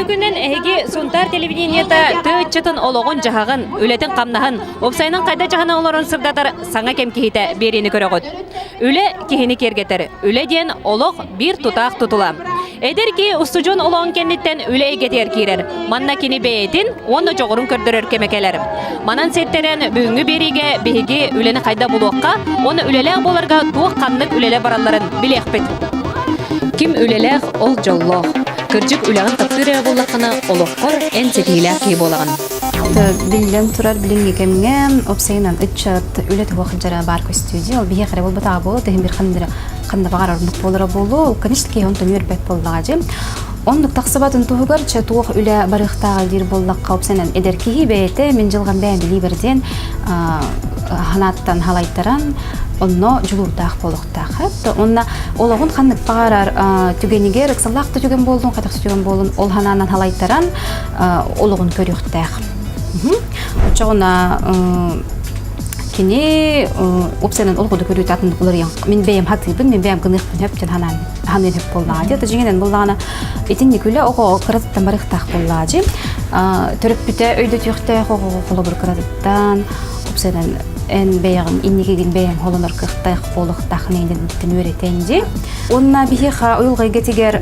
күнүнэн эһиги Сунтаар телевидениета тыа ыччатын олоҕун-дьаһаҕын, үлэтин-хамнаһын, уопсайынан хайда дьаһана олорон сырдатар саҥа кэм киһитэ биэриини көрөҕүт. Үлэ киһини киэргэтэр. Үлэ диэн олох биир тутаах тутула. Эдэр киһи устудьуон олоҕун кэнниттэн үлэ эйгэтигэр киирэр. Манна кини бэйэтин уонна дьоҕурун көрдөрөр кэмэ кэлэр. Манан сиэттэрэн бүгүҥҥү биэриигэ биһиги үлэни хайда булуохха уонна үлэлээх буоларга туох ханнык үлэлэр баралларын билиэхпит. Ким үлэлээх, ол дьоллоох. Кырдьык үлэҕин таптыыр эрэ буоллаххына, олоххор эн ситиһиилээх киһи буолаҕын. Биллэн турар, билиҥҥи кэмҥэ уопсайынан ыччат үлэ туһуох дьара баар көстүү. Ол биһиэхэ эрэ буолбатаҕа буолуо, тыһын бир ханна ханна баҕарар ордук буолара буолуо. Конечно, киһи онтон үөрбэт буоллаҕа дьи. Оннук тахсыбатын туһугар чэ туох үлэ барыахтааҕа диир буоллахха, уопсайынан эдэр киһи бэйэтэ мин дьылҕам бэйэм билии бар диэн ханааттан халайтаран онно дьулуурдаах буолуохтаах. Онно олоҕун ханнык баҕарар түгэнигэр ыксаллаах да түгэн буоллун, хатах түгэн буоллун, ол ханаанан халайтаран олоҕун көрүөхтээх. Оччоҕуна кини уопсайынан олоҕу да көрүүтэ атыннык уларыйан мин бэйэм хатыыбын, мин бэйэм гыныахпын сөп диэн ханаан ханыан сөп буоллаҕа дии. Дьиҥинэн буоллаҕына итинник үлэ оҕо кыратыттан барыахтаах буоллаҕа дии. Төрөппүтэ өйдөтүөхтээх оҕоҕо холобур кыратыттан уопсайынан эн бэйэҕин инникигин бэйэҥ холонор кыахтаах буолуохтааххын эйгэтиттэн үөрэтэн дии. Уонна биһиэхэ уйулҕа эйгэтигэр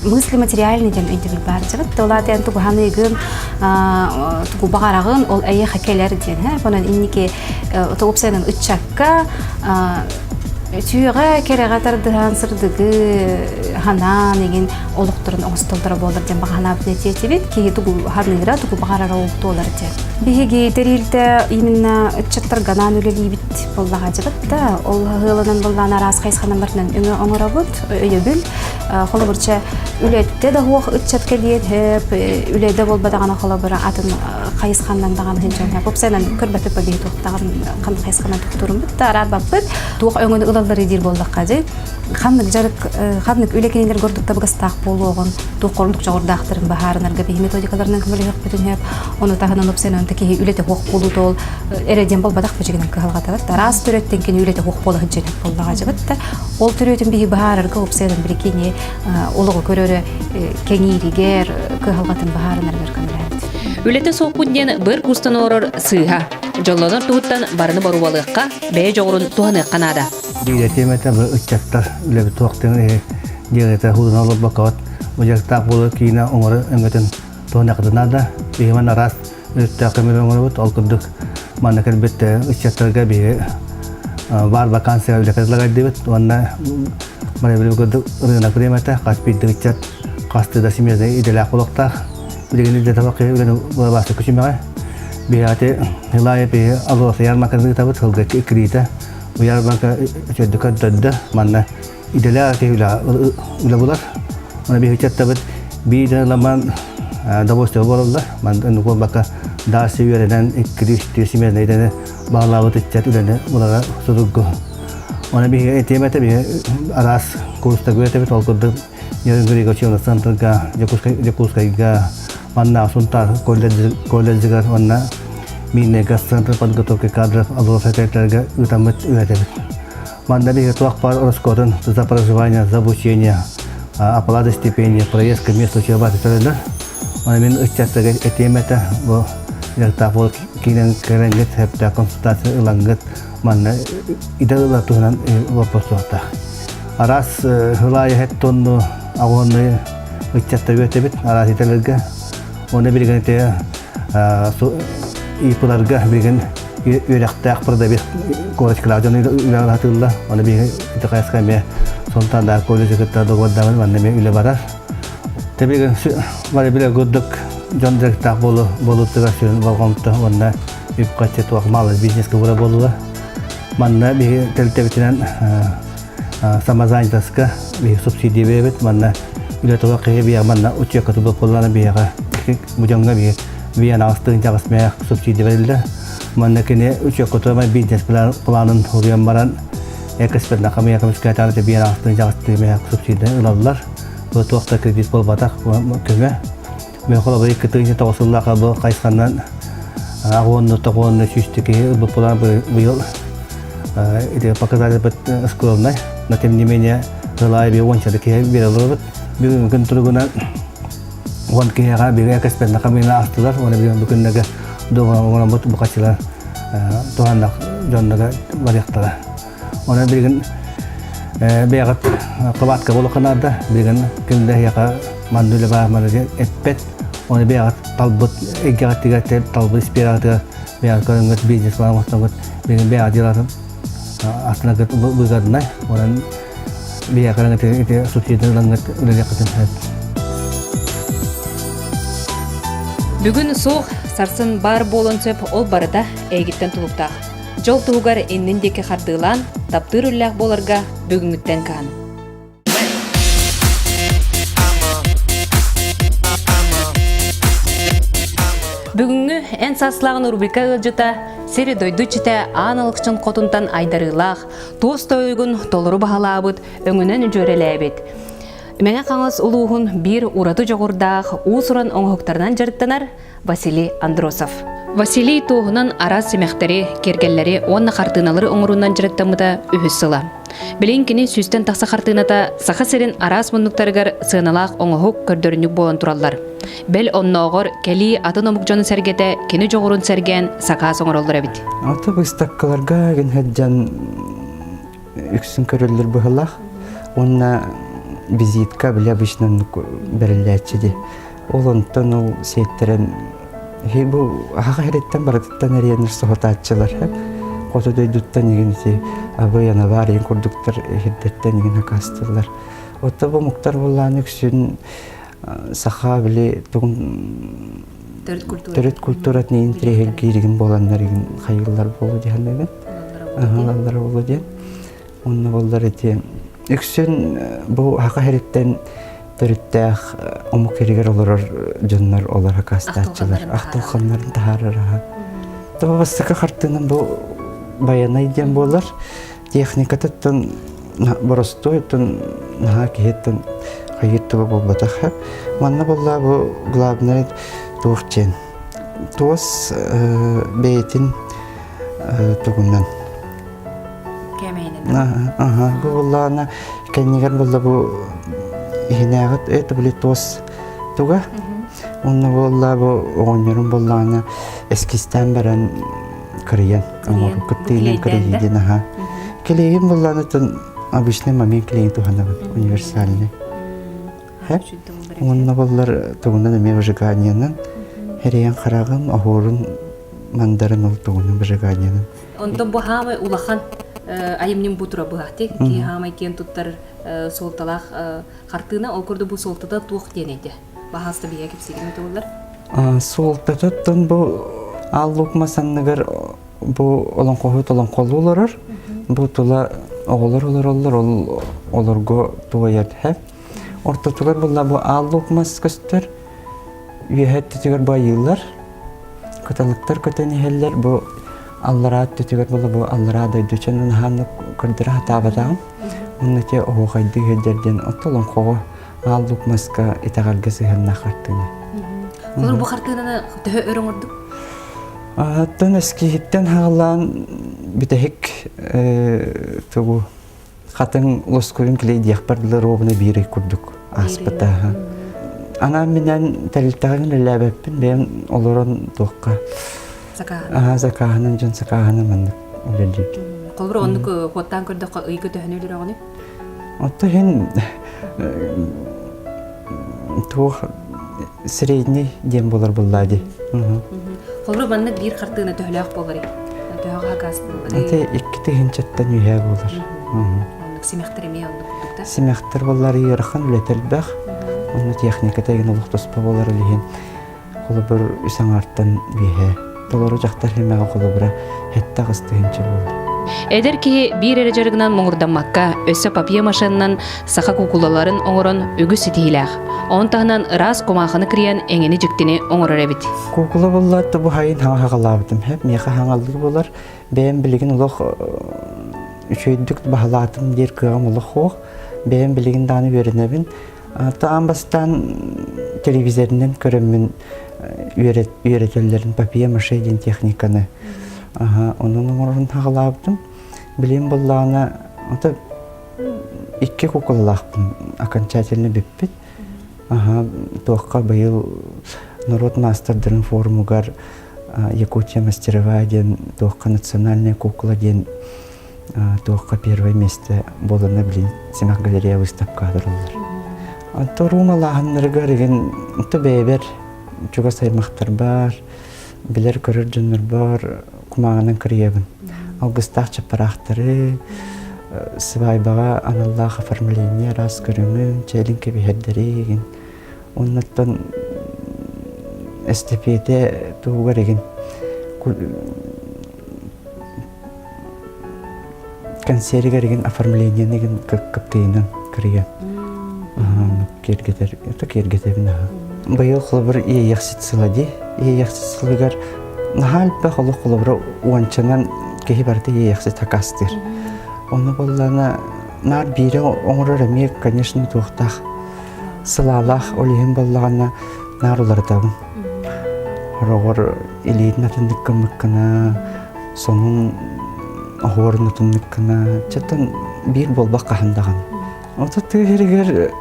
мысли материальный диэн өйдөбүл баар дьабыт. Ол аата эн тугу ханыыгын, тугу баҕараҕын, ол эйиэхэ кэлэр диэн. Онон инники уопсайынан ыччакка үтүөҕэ, кэрэҕэ тардыһан, сырдыгы ханаан игин олохторун оҥостоллоро буолар диэн баҕа санаабытын этиэтибит. Киһи тугу ханыыра, тугу баҕарара ол туолар диэн. Биһиги тэрилтэ именно ыччаттарга анаан үлэлиибит буоллаҕа дьыбыт да, ол ыалынан буоллаан араас хайысханан барытынан өҥө оҥоробут, өйөбүл. Холобурча үлэттэ да суох ыччат кэлиэн сөп, үлэдэ буолбатаҕына холобура атын хайысханнан даҕаны сылдьан сөп. Уопсайынан көрбөппүт ба биһи туохтаҕын ханнык хайысханан туохтууруммут да араарбаппыт. Туох өҥөнү ылалларый диир буоллахха дьэ ханнык дьарык, ханнык үлэ кинилэргэ ордук табыгастаах буолуоҕун, туох ордук дьоҕурдаахтарын быһаарынарга биһи методикаларынан көмөлөһүөхпүтүн сөп. Ону таһынан уопсайынан киһи үлэтэ суох буолуута ол эрэ диэн буолбатах быдьыгынан кыһалҕатабыт. Араас төрөттөн кини үлэтэ суох буола сылдьан буоллаҕа дьыбыт да Ол төрүөтүн биһи быһаарарга уопсайынан бирикини олоҕу көрөрө кэҥииригэр, кыһалҕатын быһаарынарыгар көмөлөһөбүт. Үлэтэ суохпун диэн быр куустан олорор сыыһа. Дьоллонор туһуттан барыны боруобалыахха, бэйэ дьоҕурун туһаныахха наада. Биир тиэмэтэ бу ыччаттар үлэбит туохтан диэҕитэ худuna олорбоккобут бу дьарыктаах буолар киинэ оҥорор өҥөтүн туһаныаххытын наада. Биһиги араас өрүттээх көмөлө оҥоробут. Ол курдук манна кэлбит ыччаттарга биһиги баар вакансия үлэ предлагайдыбыт уонна барыбыр курдук рынок бириэмэтэ хас биирдии ыччат хастыы да семейный идэлээх буолуохтаах. Билигин үлэ табах киһи үлэни былабаasta күчүмэҕэ. Биһиги Хилая биһи Алроса ярмарканы ыытабыт сылга иккилиитэ. Бу ярмарка үчүгэйдик көрдөрдө. Манна идэлээх киһи үлэ булар. Оны биһи ыччаттабыт биир ламан довольствие буолаллар. Манна буолбакка дальше үөрэнэн иккилии-үстүү сменный идэни баҕалаабыт ыччат үлэни булара судургу. Оны биһиги этиэм этэ биһи араас курстарга үөрэтэбит. Ол курдук Нерюнгрига учебный центрга, Дьокуускайга, манна Сунтаар колледжыгар уонна Миирнэйгэ центр подготовки кадров АЛРОСА тэрилтэлэргэ ыытаммыт үөрэтэбит. Манна биһиги туох баар ороскуотун за проживание, за обучение, оплата стипендий, проезд к месту учебы төлөнөр. Оны мин ыччаттарга этиэм этэ, бу дьарыктаах буол киинэн кэлэҥҥит, сөптөөх консультация ылаҥҥыт, манна идэ ылар туһунан вопрос суохтаах. Араас хылаайы хэт тонну агонны ыччаттар үөтэбит, араас итэлэргэ. Оны билигин ити ИП-ларга билигин үөрэхтээх продавец корочкалаах дьон үлэҕэ сатыыллар. Оны биһиги ити хайысха эмиэ Сунтаардаах колледжы кытта договордаабын манна эмиэ үлэ барар. Тэбиги бары билэ курдук дьон дьарыктаах буолу буолуттугар сүрүн болҕомто уонна үп-харчы туох малый бизнеска була буолула. Манна биһиги тэрилтэбитинэн самозанятостка биһиги субсидия биэрэбит. Манна үлэ тула киһи биһиэхэ манна учуокка тубут буоллаҕына биһиэхэ бу дьоҥҥо биһиги биһиэн аҕыстыын чаҕыс субсидия бэриллэр. Манна кини учуокка тула бизнес планын уруйан баран эксперт хамыйа көмүскээтэ биһиэн аҕыстыын чаҕыстыы субсидия ылаллар. Бу туох да кредит буолбатах көмө. Мен холобур 2 9 сыллаах бу хайысханан аҕуонну тоҕуонну сүүстү киһи ылбыт буолан быйыл ити показатель скромный, но тем не менее ылаай би уонча киһи биэрэ олоробут. Бүгүҥҥү күн туругунан Уон киһиэхэ бигэ кэспэннэ хамыына астылар, уонна билигин бу күннэргэ оҥороммут букаччылар туһаннах дьонноро барыахтара. Онон билигин бэйэҕит кыбаатка буолуохха билигин ким да эһиэхэ манна үлэ баар манна эппэт. Оны бэйэҕит талбыт эйгэҕитигэр талбыт испиэрэҕитигэр бэйэҕит көрөҥҥүт бизнес-план оҥостоҥҥут билигин бэйэҕит дьыалатын астынаргыт быыгадынай. Онон биһиэхэ ити субсидияны ылаҥҥыт үлэлиэххитин сөп. Бүгүн суох, сарсын баар буолуон сөп, ол барыта эйигиттэн тулуктаах. Дьол туһугар иннин диэки хардыылаан, таптыыр үллээх буоларга бүгүҥҥүттэн кыһан. Бүгүҥҥү Эн сааслааҕын рубрика ыалдьыта сири-дойду иччитэ Аан Алыкчын хотунтан айдарыылаах, туос тойугун толору баһылаабыт, өҥүнэн дьүөрэлээбит. Мэҥэ Хаҥалас улууһун биир ураты дьоҕурдаах уус-уран оҥоһуктарынан дьарыктанар Василий Андросов. Василий туоһунан араас симэхтэри, киэргэллэри уонна хартыыналары оҥоруунан дьарыктаммыта үһүс сыла. Билигин кини сүүстэн тахса хартыыната Саха сирин араас муннуктарыгар сыаналаах оҥоһук көрдөрүнньүк буолан тураллар. Бэл оннооҕор кэлии атын омук дьону сэргэтэ кини дьоҕурун сэргээн сакаас оҥороллор эбит. Аты быыстапкаларга гин үксүн көрөллөр быһылаах уонна визитка били обычно бэриллээччи дии. Ол онтон ол сиэттэрэн бу аһаҕа иһириттэн барытыттан эрийэннэр соһутааччылар хоту дойдуттан игин ити абый анабаар игин курдуктар иһирдэттэн игин акаастыыллар. Отто бу омуктар буоллаан үксүн саха били тугун төрүт культуратын интириэһиргииригин буоланнар игин хайыыллар буолуо диэн ылаллара буолуо диэн Онно буоллар ити үксүн бу саха сириттэн төрүттээх омук сиригэр олорор дьоннор олор акаастааччылар ахтылханнарын таһаарар аха. Тоҕо бастакы хартыынам бу Байанай диэн буолар. Техникатыттан боростуойтун наһаа киһиттэн хайыыр туга буолбатах. Манна буолла бу главное туох диэн туос бэйэтин тугунан Кээмэйинэн. Аха, бу буллаана кэннигэр булла бу иһинээҕит это били туос туга. Онно буолла бу оҕонньорум буллаана эскизтээн баран кырыйан оҥору кыттыынан кырыйдын аха. Клейин буллаана тун обычный момент клейин туһанабын универсальный. Уонна боллар тугунан эмиэ выжиганиянан эрэйэн хараҕын, оһуорун мандарын ол тугунан выжиганиянан Онтон бу хаамай улахан айымньым бу тура быһахтик киһи хаамай киэн туттар суолталаах хартыына ол курдук бу суолтата туох диэн эйде баһааста биһиэ кэпсиигин туоллар Суолтатыттан бу Аал Лук мас анныгар бу олоҥхоһут олоҥхолуу олорор. Бу тула оҕолор олороллор, ол олорго туойар хэп. Ортотугар булла бу Аал Лук мас көстөр. Үөһэ өттүтүгэр бу айыылар. Кыталыктар көтөн иһэллэр бу аллараа өттүтүгэр була бу аллараа дойду чонун аһааннык көрдөрө сатаабатаҕым. Онно те оһуохайдыы иһэллэр диэн отто олоҥхоҕо аал лук маска итэҕэлгэ сыһыаннаах хартыына. Олор бу хартыынаны төһө өр оҥордук? Оттон эскиһиттэн хаалаан бүтэһик тугу Хатыҥ лоскуйун клейдиэхпэр дылы ровно биир ый курдук ааспыта. Анаан минэн тэрилтэҕэ үлэлээбэппин, бэйэм олорон туохха Сакааһынан. Сакааһынан дьон сакааһынан маннык үлэлиибин. Холобур, оннук хуоттаан көрдөххө ыйга төһөнү өлөрөҕүнүй? Оттон иһин туох средний диэн буолар буоллаа дии. Холобур, маннык биир хартыына төһөлөөх буоларый? Төһөҕө хакаастыылларый? Ити 2000-ттан үөһээ буолар. Оннук симэхтэр эмиэ оннук курдук да? Симэхтэр буоллар ыарахан үлэтэ элбэх. Онно техниката игин олох туспа буолар илиһин. Холобур, үс аҥаартан үөһээ. Толору дьахтар химэҕэ холобура сэттэ аҕыс тыһыынча буолар. Эдэр киһи биир эрэ дьарыгынан муҥурдаммакка, өссө папье-машинанан саха куукулаларын оҥорон үгүс ситиһиилээх. Ону таһынан ыраас кумаахыны кырыйан эҥини-дьиктини оҥорор эбит. Куукула буолла бу хайын хаҥа хаҕалаабытым. Хэп миэхэ хаҥаллыы буолар. Бэйэм билигин олох үчүгэйдик баһылаатым диир кыаҕым олох суох. Бэйэм билигин даҕаны үөрэнэбин. Аан бастаан телевизорынан көрөммүн үөрэтэллэрин папье-маше диэн техниканы онон оҥорон хаҕалаабытым. Билигин буоллаҕына ото икки куукулалаахпын окончательно бүппүт. Аха, туохха быйыл норуот маастардарын форумугар Якутия мастеровая диэн туохха национальная кукла диэн туохха первое место буолана билин Симэх галерея выставка тураллар. Онто руумалааһыннарыгар игин то бэйэбэр чугас аймахтарбар, билэр көрөр дьоннорбор кумааҕынан кырыйабын. Алгыстаах чаппараахтары, сыбаайбаҕа аналлаах оформление араас көрүҥүн, чээлин кэбиһэрдэри игин. Оннуттан эстэпиэтэ туһугар игин консеригэр игин оформлениены игин кыптыйынан кырыйан киэргэтэр это киэргэтэбин аха быйыл холобур иэйэхсит сыла дии иэйэхсит сылыгар наһаа элбэх олох холобура уончанан киһи барыта иэйэхсит хакастыыр ону буоллаана наар биирэ оҥорор эмиэ конечно туохтаах сылаалаах ол иһин буоллаҕына наар уларытабын Хороҕор илиитин атыннык гыммыккына, сонун оһуорун атыннык гына, чаттан биир буолбах хаһан даҕаны. Ото тыа сиригэр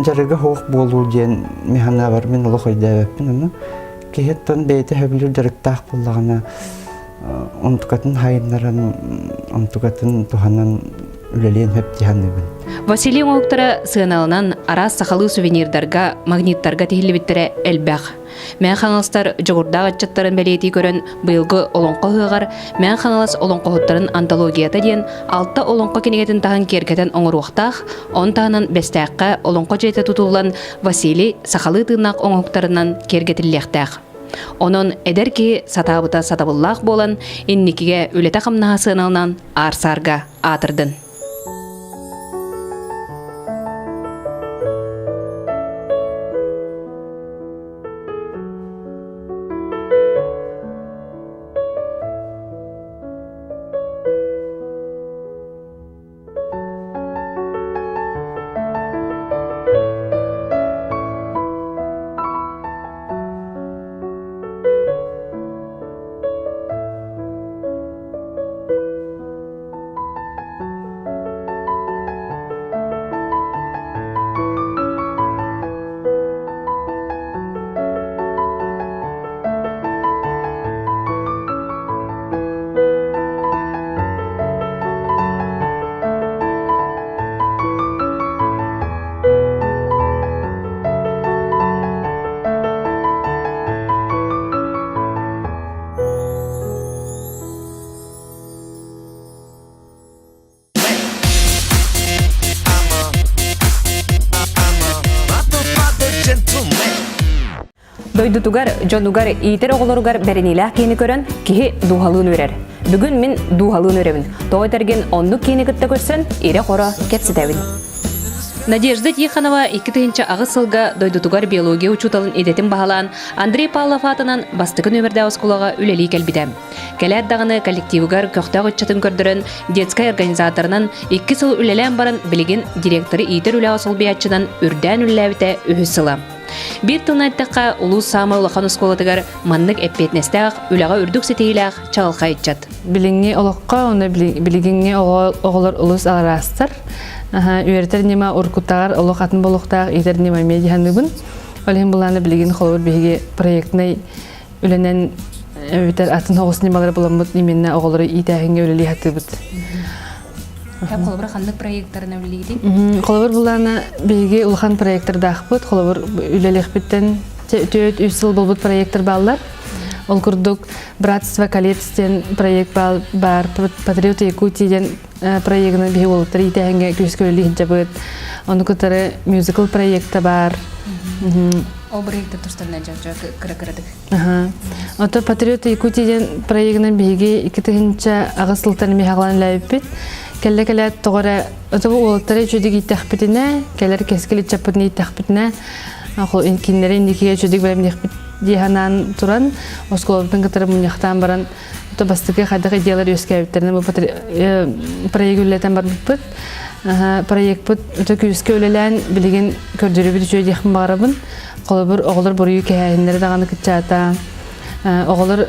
дьарыга суох буолуу диэн мин санаабар мин олох өйдөөбөппүн ону. Киһи оттон бэйэтэ сөбүлүүр дьарыктаах буоллаҕына онтукатын хайыннаран, онтукатын туһанан үлэлиэн сөп дии саныыбын. Василий оҥоһуктара сыаналанан араас сахалыы сувенирдарга, магниттарга тиһиллибиттэрэ элбэх. Мэҥэ Хаҥаластар дьоҕурдаах ыччаттарын бэлиэтии көрөн быйылгы Олоҥхо ыһыаҕар Мэҥэ Хаҥалас олоҥхоһуттарын антологията диэн алта олоҥхо кинигэтин таһын киэргэтэн оҥоруохтаах, он таһынан Бэстээххэ Олоҥхо дьиэтэ тутуллан Василий сахалыы тыыннаах оҥоһуктарынан киэргэтиллиэхтээх. Онон эдэр киһи сатаабыта сатабыллаах буолан, инникигэ үлэтэ-хамнаһа сыаналанан аар-саарга аатырдын. Дойдутугар, дьонугар, иитэр оҕолоругар бэриниилээх киһини көрөн, киһи дууһалыын үөрэр. Бүгүн мин дууһалыын үөрэбин. Тоҕо этэргин оннук киһини кытта көрсөн, ирэ-хоро кэпсэтэбин. Надежда Тихонова 2008 сылга дойдутугар биология учууталын идэтин баһылаан, Андрей Павлов аатынан бастакы нүөмэрдээх оскуолаҕа үлэлии кэлбитэ. Кэлээт даҕаны коллективыгар көхтөөх ыччатын көрдөрөн, детскай организаторынан икки сыл үлэлээн баран, билигин директоры иитэр үлэҕэ солбуйааччынан үрдээн үлэлээбитэ үһүс сыла. Биир тылынан эттэххэ, улуус саамай улахан оскуолатыгар маннык эппиэтинэстээх, үлэҕэ үрдүк ситиһиилээх чаҕылхай ыччат. Билиҥҥи олоххо уонна билигиҥҥи оҕолор олус араастар. Үөрэтэр ньыма уруккутааҕар олох атын буолуохтаах, иитэр ньыма эмиэ дии саныыбын. Ол иһин былаана билигин холобур биһиги проектнай үлэнэн эбэтэр атын оҕус ньымалары буламмыт именно оҕолору иитээһиҥҥэ үлэлии сатыыбыт. Холобур ханнык проекттарына үлэлиигитий? Холобур былаана биһиги улахан проектордаахпыт. Холобур үлэлиэхпиттэн түөрт үс сыл буолбут проектор бааллар. Ол курдук Братство колец диэн проект баар, Патриоты Якутии диэн проегынан биһи уолаттар иитээһиҥҥэ күүскэ үлэлии сылдьабыт. Ону кытары мюзикл проекта баар. Ол проектар тустарынан дьэ кыра-кыратык. Ото Патриоты Якутии диэн проегынан биһиги 2008 сылтан эмиэ хаҕалан үлээбиппит. Кэллэ кэлээт тоҕо эрэ ото бу уолаттары үчүгэй ииттэхпитинэ, кэлэр кэскил ыччаппытын ииттэхпитинэ, кинилэри инникигэ үчүгэй бэлэмниэхпит дии санаан туран, оскуолабытын кытары мунньахтаан баран То бастакы хайдах идеялар үөскээбиттэринэн бу проект үлэлэтэн барбыппыт. Проекпыт өтө күүскэ үлэлээн билигин көрдөрүүбүт үчүгэй диэхпин баҕарабын. Холобур, оҕолор буруйу кэһээһиннэрэ даҕаны кыччаата. Оҕолор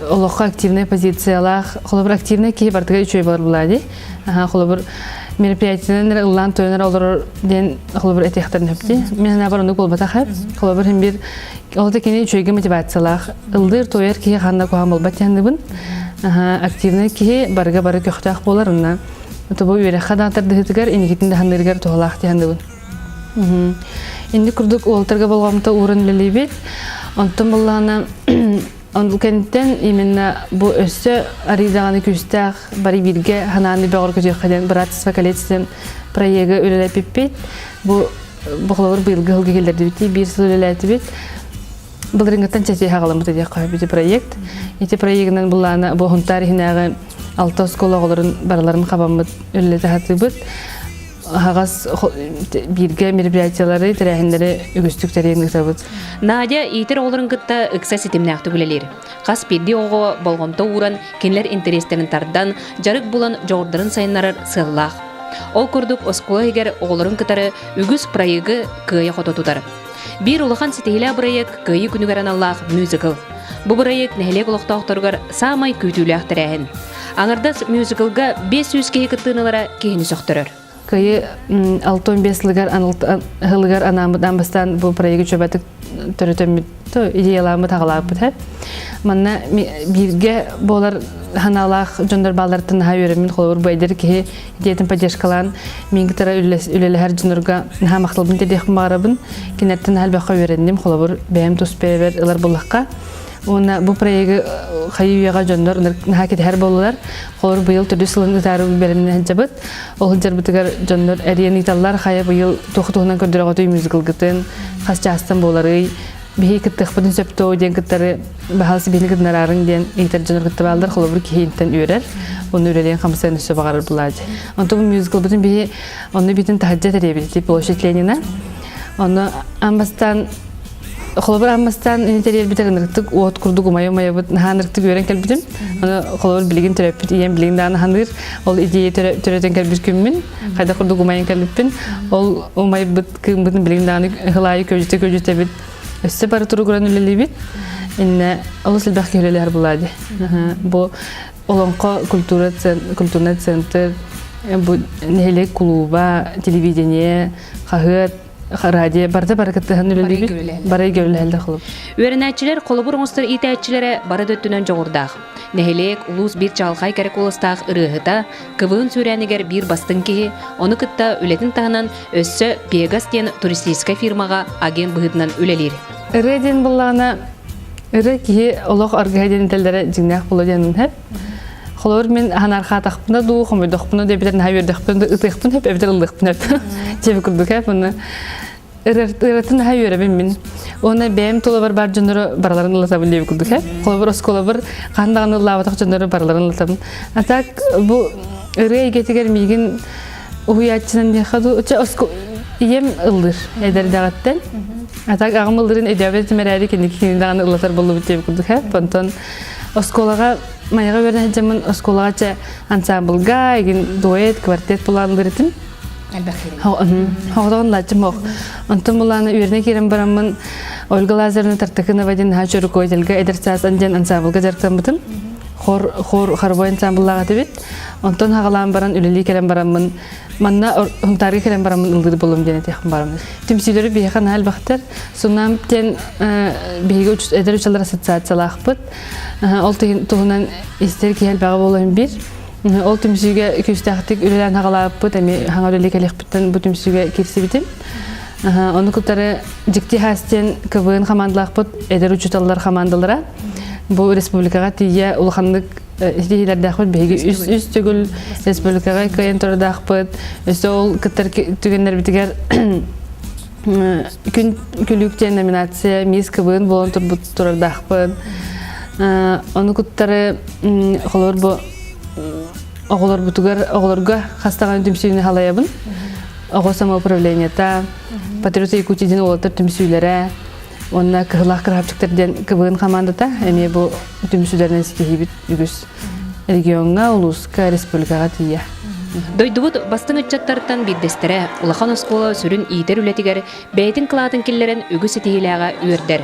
олоххо активнай позициялаах, холобур, активнай киһи барытыгар үчүгэй буолар булаа дии. Холобур, Мероприятиенан эрэ ыллаан туойан эрэ олорор диэн холобур этиэхтэрин сөп Мин санаабар оннук буолбатах ээ. Холобур иһин биир ол да кини үчүгэйгэ мотивациялаах ыллыыр туойар киһи ханна куһаҕан буолбат диэн Активнай киһи барыга бары көхтөөх буолар онно бу үөрэххэ да тардыһыытыгар инникитин да саныырыгар туһалаах дии саныыбын. Инник курдук уолтарга болҕомто ууран үлэлиибит. Онтон буллаҕына ол кэнниттэн именно бу өссө арыый даҕаны күүстээх бары бииргэ ханааны бөҕөргөтүөххэ диэн братство колец диэн проегы үлэлэппиппит. Бу бу холобур быйылгы сылга киллэрдибит биир сыл үлэлээтибит. Былырыҥҥыттан чэчи хаҕаламмыт диэххэ ити проект. Ити проегынан буллаана бу Хунтаар иһинээҕи алта оскуола оҕолорун барыларын хабаммыт үлэлэтэ сатыыбыт. Аһаҕас бииргэ мероприятиялары, тэрээһиннэри үгүстүк тэрийэн ыытабыт. Надя иитэр оҕолорун кытта ыкса ситимнээхтик үлэлиир. Хас биирдии оҕоҕо болҕомто ууран, кинилэр интэриэстэрин тардан, дьарык булан дьоҕурдарын сайыннарар сыаллаах. Ол курдук оскуола иһигэр оҕолорун кытары үгүс проегы кыайа-хото тутар. Биир улахан ситиһиилээх бырайыак Кыайыы күнүгэр аналлаах мюзикл. Бу бырайыак нэһилиэк олохтоохторугар саамай күүтүүлээх тэрээһин. Аҥардас мюзиклга 500 киһи кыттыыны ылара киһини сөхтөрөр. Кыайыы 65 сылыгар сылыгар анааммыт аан бастаан бу проегы чөбөтүк төрөтөммүт идеялааммыт аҕалаабыт һэ. Манна бииргэ буолар ханаалаах дьоннор баалларыттан наһаа үөрэммин холобур бу эдэр киһи идеятын поддержкалаан мин кытары үлэлэһэр дьоннорго наһаа махталбын тиэрдиэхпин баҕарабын. Кинилэртэн наһаа элбэххэ үөрэнним. Холобур, бэйэм тус бэйэбэр ылар буоллахха. Уонна бу проегы хайыы үйэҕэ дьоннор наһаа кэтэһэр буоллулар. Холобур, быйыл төрдүс сылын ытаары бэлэмнэнэ сылдьабыт. Ол сылдьарбытыгар дьоннор эрийэн ыыталлар, хайа быйыл туох туһунан көрдөрөҕүтүй мюзиклгытын, хас чаастан буоларый, биһи кыттыахпытын сөптөө диэн кыттары баһаалыста биһини кытынараарыҥ диэн ыйытар дьонор кытта бааллар холобур киһи интэн үөрэр ону үлэлиэн хамсыан өссө баҕарар булаадьы онтон бу мюзиклбытын биһи онну бүтүн таһырдьа тэрийэбит ити площадь Ленина ону аан бастаан холобур аан бастаан ини тэрийэрбитэр ынырыктык уот курдук умайа умайабыт наһаа ынырыктык үөрэн кэлбитим ону холобур билигин төрөппүт ийэм билигин даҕаны ханыыр ол идея төрөтөн кэлбит күммүн хайдах курдук умайан кэлбиппин ол умайбыт кыыммытын билигин даҕаны ыһылаайы көдьүтэ көдьүтэбит өссө бары туругуран үлэлиибит иннэ олус элбэх киһи үлэлэһэр булаа бу олоҥхо культура культурный центр бу нэһилиэк кулууба телевидение хаһыат радио барыта бары кыттыһан үлэлиибит бары үлэлэһэллэр холобур Үөрэнээччилэр холобур оҥостор иитээччилэрэ бары да өттүнэн дьоҕурдаах. Нэһилиэк, улуус биир чаҕылхай кэрэ куоластаах ырыаһыта, КВН сүүрээнигэр биир бастыҥ киһи, ону кытта үлэтин таһынан өссө Пегас диэн туристическай фирмаҕа агент быһыытынан үлэлиир. Ырыа диэн буоллаҕына, ырыа киһи олох аргыһа диэн этэллэрэ дьиҥнээх буолуо диэн сөп. Холобур, мин ханархаатахпына дуу, хомойдохпуна дуу, эбэтэр наһаа үөрдэхпинэ дуу, ытыахпын сөп, эбэтэр ыллыахпын сөп. Дьэби курдук ээ, муну ырыатын наһаа үөрэбин мин. Уонна бэйэм тулабар бар дьоннору барыларын ыллатабын диэбит курдук ээ. Холобур, оскуолабар хаһан даҕаны ыллаабатах дьоннору барыларын ыллатабын. А так бу ырыа эйгэтигэр миигин уһуйааччынан диэххэ дуу, чэ ийэм ыллыыр эдэрдэҕиттэн. А так аҕам ыллыырын өйдөөбөт этим эрээри кэнники кини даҕаны ыллатар буоллубут диэбит курдук ээ. Онтон оскуолаҕа Майаҕа үөрэнэ сылдьаммын оскуолаҕа чэ ансамблга, игин дуэт, квартет булаан ыллыыр этим. Хоҕотоҕун лааччым ох. Онтон булааны үөрэнэ киирэн бараммын Ольга Лазаревна Тартакынова диэн наһаа руководительга эдэр саас диэн ансамблга дьарыктаммытым. Хор, хор, хоровой ансамбллаах этибит. Онтон хаҕалаан баран үлэлии кэлэн бараммын манна Хунтаарга кэлэн бараммын ыллыыр буоллум диэн этиэхпин бараммын. Түмсүүлэри биһиэхэ наһаа элбэхтэр. Сунам диэн биһиги эдэр учууталлар ассоциациялаахпыт. Ол туһунан истэр киһи элбэҕэ буолуон биир. Ол түмсүүгэ күүстээхтик үлэлээн хаҕалаабыппыт, эмиэ хаҥа үлэлии кэлиэхпиттэн бу түмсүүгэ киирсибитим. Ону кытары Дьикти Хаас диэн КВН хамаандалаахпыт, эдэр учууталлар хамаандалара. Бу республикаҕа тиийэ улаханнык ситиһиилэрдээхпит. Биһиги үс, үс төгүл республикаҕа кыайан турардаахпыт. Өссө ол кыттар түгэннэрбитигэр күн күлүүк диэн номинация мисс КВН буолан турбут турардаахпын. Ону куттары холобур бу оҕолорбутугар оҕолорго хас даҕаны түмсүүнү халайабын. Оҕо самоуправлениета, Патриоты Якутии диэн уолаттар түмсүүлэрэ, уонна Кыһылаах кыраһапчыктар диэн КВН хамаандата эмиэ бу түмсүүлэринэн ситиһиибит үгүс региоҥҥа, улууска, республикаҕа тиийэ. Дойдубут бастыҥ ыччаттарыттан биирдэстэрэ, улахан оскуола сүрүн иитэр үлэтигэр бэйэтин кылаатын киллэрэн үгүс ситиһиилээҕэ үөрдэр.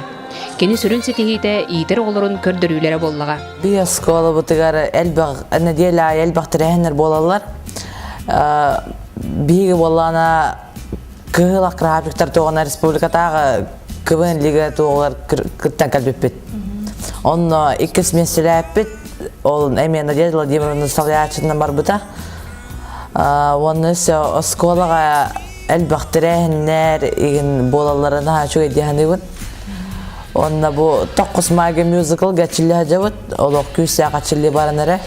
Кини сүрүн ситиһиитэ иитэр оҕолорун көрдөрүүлэрэ буоллаҕа. Биир оскуолабытыгар элбэх нэдиэлэ аайы элбэх тэрээһиннэр буолаллар. Биһиги буоллаҕына Кыһыл Акраһапиктар туоҕуна республикатааҕы КВН лига туоҕугар кыттан кэлбиппит. Онно иккис миэстэлээппит. Ол эмиэ Надежда Владимировна салайааччытынан барбыта. Уонна өссө оскуолаҕа элбэх тэрээһиннэр игин буолалларын наһаа үчүгэй дии саныыбын. Онно бу Токкус маги мюзикл гачилли сылдьабыт. Олох күүстээх аччыллыы баран эрэр.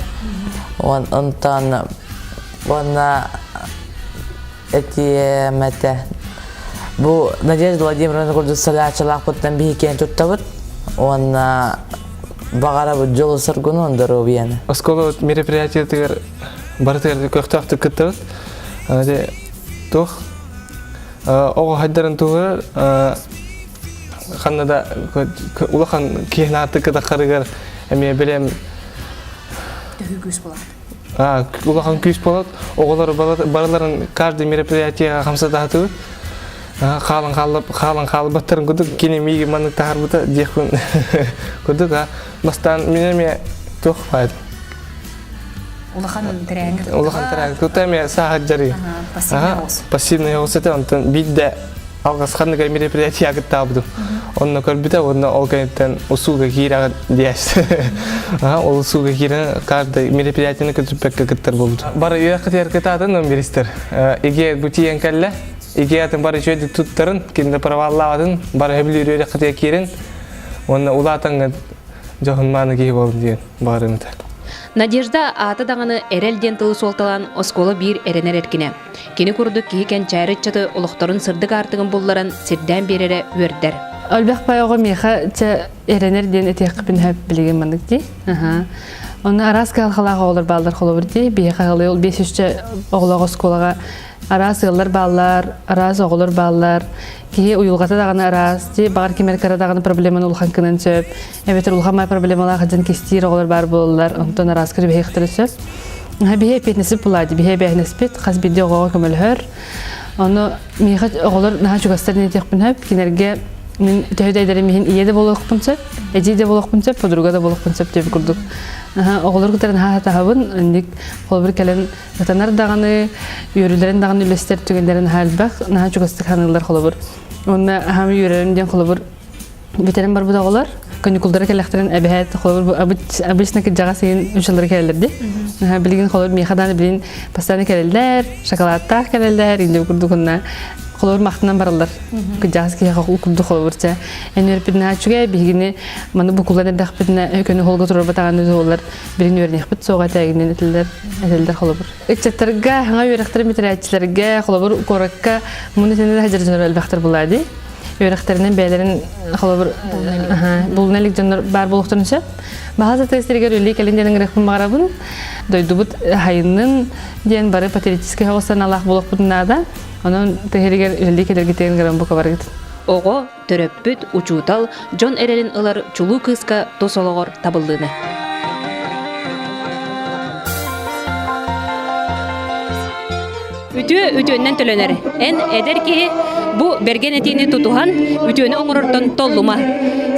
Онтон уонна этиэм этэ. Бу Надежда Владимировна курдук салааччылаахпыттан биһи киэн туттабыт уонна баҕарабыт дьолу-соргуну, доруобуйаны. Оскуола мероприятиятыгар барытыгар көхтөөхтүк кыттабыт. Дьэ, туох оҕо хайдарын туһугар ханна да улахан киһи аартык кытаххарыгар эмиэ билэм Төһүү күүс буолар. Улахан күүс буолат. Оҕолор барыларын каждый мероприятиеға хамсатаатыбыт. Хаалан хаалып, хаалан хаалбаттарын курдук кини миигин маннык таһаарбыта диэхпин курдук бастаан мин эмиэ туох баайд Улахан тэрээһин Улахан тэрээһин кытта эмиэ сааһыт дьарыы. Пассивный оҕус этэ онтон биирдэ алҕас ханнык мероприятие кыттаабытым. Онно көрбүтэ уонна ол кэнниттэн усууга киирэҕин диэс. Ол усууга киирэн каждый мероприятиены көтүппэккэ кыттар буолбут. Бары үөрэххитигэр кытаатын биристер. Иге бу тиийэн кэллэ. Иге атын бары үчүгэйдик туттарын, кинини проваллаабатын, бары сөбүлүүр үөрэххитигэр киирин. Уонна улаатаҥҥыт дьоһун мааны киһи буолун диэн баҕарым этэ. Надежда аата даҕаны эрэл диэн тылы суолталаан оскуола биир эрэнэр эркинэ. Кини курдук киһи кэнчээри ыччаты олохторун сырдык аартыгын булларан сирдээн биэрэрэ үөрдэр. Өлбөх бай оҕо миэхэ чэ эрэнэр диэн этиэхпин сөп билигин маннык дии. Онно араас кыһалҕалаах оҕолор бааллар холобур дии. Биһиэхэ ылыы ол биэс үсчэ оҕолоох оскуолаҕа араас ыаллар бааллар, араас оҕолор бааллар. Киһи уйулҕата даҕаны араас дии. Баҕар ким эрэ кыра даҕаны проблеманы улахан гынан сөп. Эбэтэр улахан май проблемалаах дьон кистиир оҕолор баар буолаллар, онтон арааска түбэһиэхтэрэ сөп. Биһи эппиэтинэспит булаады, биһи эбээһинэспит хас биирдии оҕоҕо көмөлөһөр. Ону миэхэ оҕолор наһаа чугастар диэн этиэхпин сөп. Кинилэргэ мин төһө да эдэрим иһин ийэ да буолуохпун сөп, эдьиий да буолуохпун сөп, подруга да буолуохпун сөп диэбит курдук. Оҕолору кытары наһаа сатаһабын. Инник холобур кэлэн ытанар даҕаны, үөрүүлэрин даҕаны үллэстэр түгэннэрэ наһаа элбэх, наһаа чугастык саныыллар холобур. Уонна аһам үөрэрим диэн холобур бүтэрэн барбыт оҕолор каникулдара кэлэхтэрин эбэһээт холобур обычно кырдьаҕас иһин учулары кэлэллэр ди билигин холобур миэхэ даҕаны билин постоянно кэлэллэр шоколадтаах кэлэллэр инде курдук уонна холобур махтанан бараллар кырдьаҕас киһиэхэ курдук холобур чэ эн үөрпүтүнэ үчүгэй биһигини маны букуллан эрдэхпитинэ көнү холго турарбатаҕаны туоллар билин үөрэниэхпит суоҕа этэгинэн этэллэр этэллэр холобур ыччаттарга хаҥа үөрэхтэрин бүтэрээччилэргэ холобур куоракка муну сэнэ да дьоннор элбэхтэр булаа дии үөрэхтэринэн бэйэлэрин холобур булуна илик дьоннор баар буолуохтарын сөп. Баһа сатыы сиригэр үлэлии кэлин диэн ыҥырыахпын баҕарабын. Дойдубут хайыннын диэн бары патриотическай соҕус санаалаах буолуохпутун наада. Онон тыһыригэр үлэлии кэлэргитигэр ыҥыран бука барыгыт. Оҕо, төрөппүт, учуутал дьон эрэлин ылар чулуу кыыска тус олоҕор табыллыыны. Үтүө үтүөннэн төлөнөр. Эн эдэр киһи бу бэргэн этиини тутуһан үтүөнү оҥорортон толлума.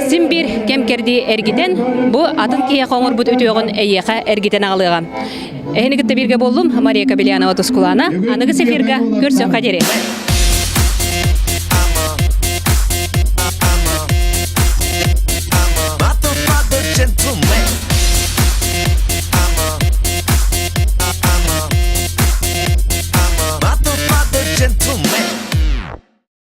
Син биир кэм кэрдии эргитэн, бу атын киһиэхэ оҥорбут үтүөҕүн эйиэхэ эргитэн аҕалыаҕа. Эһини кытта бииргэ буоллум Мария Кобельянова Тускулаана. Аныгы эфирга көрсөххө диэри.